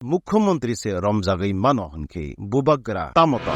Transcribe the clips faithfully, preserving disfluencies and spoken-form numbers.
Mukhyamantri se romjagwi mano hwnkhe bubagra tamo tong?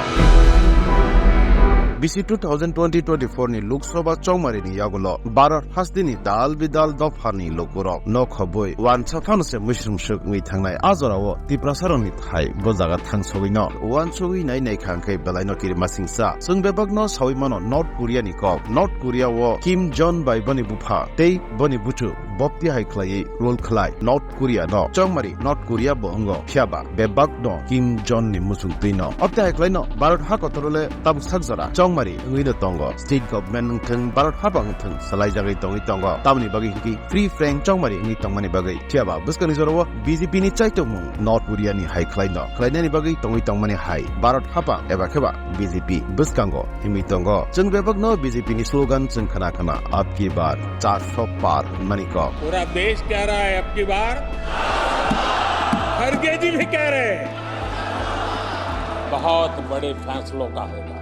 Bisi two thousand twenty twenty-four ni Lok Sabha chongmari ni yagulo Bharat hasteni dal bidal dopha ni lukurok no khobwi wansa phano se muisrung swk wngwi thangnai. A jorao Tiprasa rokni thai bo jaga thangsogwi no wansugwi nai nai kha hwnkhe belai no kirima singsa. Chwng bebak no sawi mano North Korea ni kok. North Korea o Kim Jong bai boni bupha tei boni buchu bopti hai khlaiwi rule khlai. North Korea no chongmari North Korea bo wngo, phiya ba bebak no Kim Jong ni muchung twi no. Opte hai khlai no Bharat ha kotor le tabuk sak jora chongmari wngwi no tongo. State government wngthwng, Bharat ha bang wngthwng, swlai jagwi tongwi tongo. Tamoni bagwi hwnkhe free frank chongmari wngwi tongmani bagwi. Phiya ba bwskangni jorao B J P ni chaitokmung North Korea ni hai khlai no khlainani bagwi tongwi tongmani hai Bharat ha bang eba khe ba B J P bwskango himwi tongo. Chwng bebak no B J P ni slogan chwng khna khna, "Ab ki bar char sho par" hwnmani kok. पूरा देश कह रहा है, अब की बार खड़गे जी भी कह रहे हैं, बहुत बड़े फैसलों का होगा।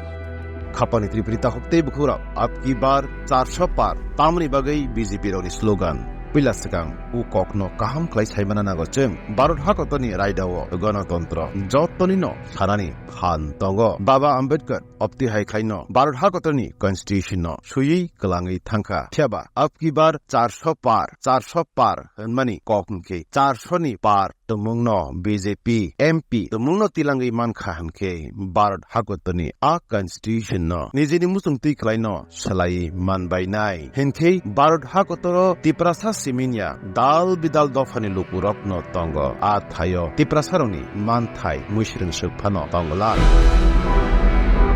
Khapani Tripuri takhuk tei bukhuk rok, "Ab ki bar char sho par" tamoni bagwi B J P rokni slogan. Puila swkang o kokno kaham khlai saimana nango chwng. Bharat hakotorni raidao gonotontro jotoni no sanani phan tongo. Baba Ambedkar opti hai khlaino Bharat hakotorni constitution no swiwi kwlangwi thangkha. Phiya ba, "Ab ki bar char sho par, char sho par" hwnmani kok hwnkhe char sho ni par tumungno B J P M P tumungno tilangwi mankha hwnkhe Bharat hakotorni a constitution no nijini muchung twi khlaino swlaiwi manbainai. Hinkhe Bharat hakotoro Tiprasa siminya dal bidal dophani lukurokno tongo. A thaio Tiprasarokni manthai muisrwngswk phano tongla.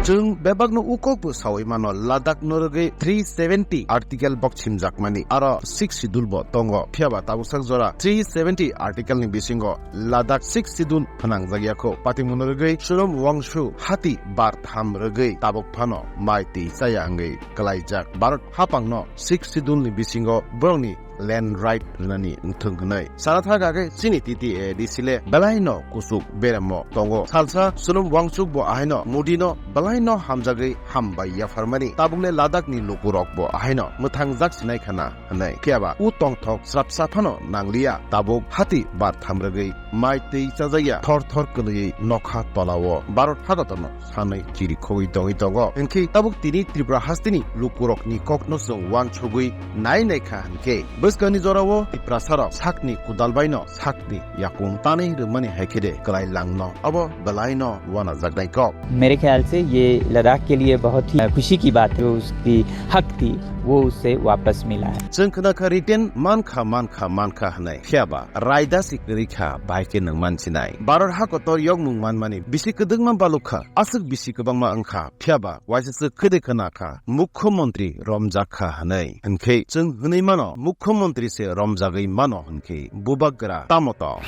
Chwng bebakno ukok bo sawi mano, Ladakh no rwgwi three seventy article bok simjakmani, aro sixth schedule bo tongo. Phiya ba tabuksak jora three seventy article ni bisingo Ladakh sixth schedule phnangjak ya kho. Patimungno rwgwi Sunom Wangchuk hati bar tham rwgwi tabuk phano mai twi chaya wngwi kwlaijak. Bharat hapangno sixth schedule ni bisingo borokni land right rwnani wngthwng hwnwi sana thak age chini T T A D C le belaino kuchuk beremo tongo. Salsa Sunom Wangchuk bo ahaino Modi no belaino hamjagwi hambai yapharmani. Tabukle Ladakh ni lukurok bo ahaino mwthangjak sinai khana hwnwi. Phiya ba u tongthok srapsa phano nangliya, tabuk hati bar tham rwgwi mai twi chajakya thor thor kwlwiwi nokha tolao Bharat hakotorno sanwi chiri khogwi tongwi tongo. Hinkhe tabuk tini Tripura hasteni lukurokni kokno chwng wansugwi nai nai kha hinkhe bwskangni jorao Tiprasarok sakni kudal baino sakni yakung tanwi rwmani hai khe de kwlai langno abo belaino wanajaknai kok. मेरे ख्याल से ये लद्दाख के लिए बहुत ही खुशी की बात है, जो उसकी हक थी, वो उसे वापस मिला है। Chwng khna kha written mankha, mankha, mankha hwnwi. Phiya ba raida se kwrwi kha, bai khe nwng mansinai. Bharat hakotor yokmung manmani bisi kwdwkma balukha, aswk bisi kwbangma wngkha. Phiya ba waisa swk khede khna kha, Mukhyamantri romjak kha hwnwi. Hinkhe chwng hwnwi mano, Mukhyamantri se romjagwi mano hwnkhe bubagra tamo tong?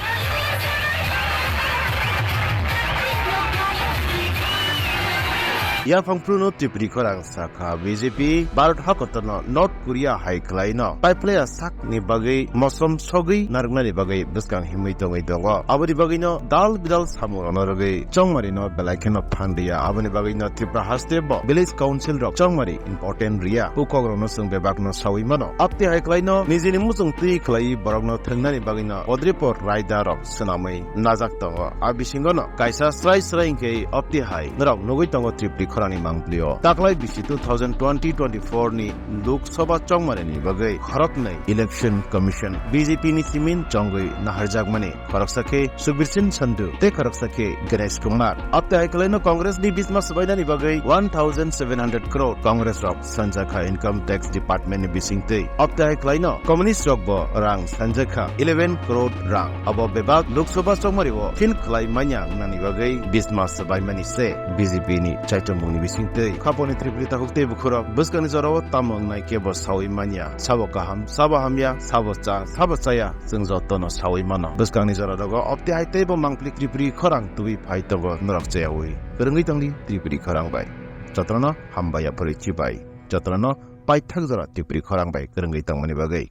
Yaphang phruno Tripuri khorang sakha B J P Bharat hakotorno North Korea hai khlaino paiplaya sakni bagwi mosom sogwi narwknani bagwi bwskang himwi tongwi tongo. Aboni bagwino dal bidal samungrokno rwgwi chongmarino belai kheno phan rwya. Aboni bagwino Tripura haste bo village council rok chongmari important rwya. O kokrokno chwng bebakno sawi mano. Apte hai khlaino nijini muchung twi khlaiwi borokno thwngnani bagwino kodripo raida rok swnamwi najak tongo. A bisingono kaisa srai srai hwnkhe opti hai norok nugwi tongo Tripuri khorangni mangpilio. Taklai bisi two thousand twenty twenty-four ni Lok Sabha chongmarini bagwi khoroknwi Election Commission B J P ni simin chongwi naharjakmani. Khoroksa khe Sukhbir Singh Sandhu tei khoroksa khe Ganesh Kumar. Apte hai khlaino Congress ni bisma swbainani bagwi one thousand seven hundred crore Congress rok sanjakha income tax department ni bisingtwi. Apte hai khlaino communist rok bo rang sanjakha eleven crore rang. Abo bebak Lok Sabha chongmari o fill khlai manya wngnani bagwi bisma swbaimani se B J P ni chaitomung ni bisingtwi. Khaponi Tripuri takhuk tei bukhurok bwskangni jorao tamo wngnai kebo sawi manya. Sabo kaham, sabo hamya, sabo cha, sabo chaya. Chwng jotono sawi mano. Bwskangni jora rogo opti hai teibo mangpili Tripuri khorang tubui phai tongo norok chayawi. Kwrwngwi tongdi Tripuri khorang bai. Jotono hambai yaphurwi chibai. Jotono paithak jora Tripuri khorang bai kwrwngwi tongmani bagwi.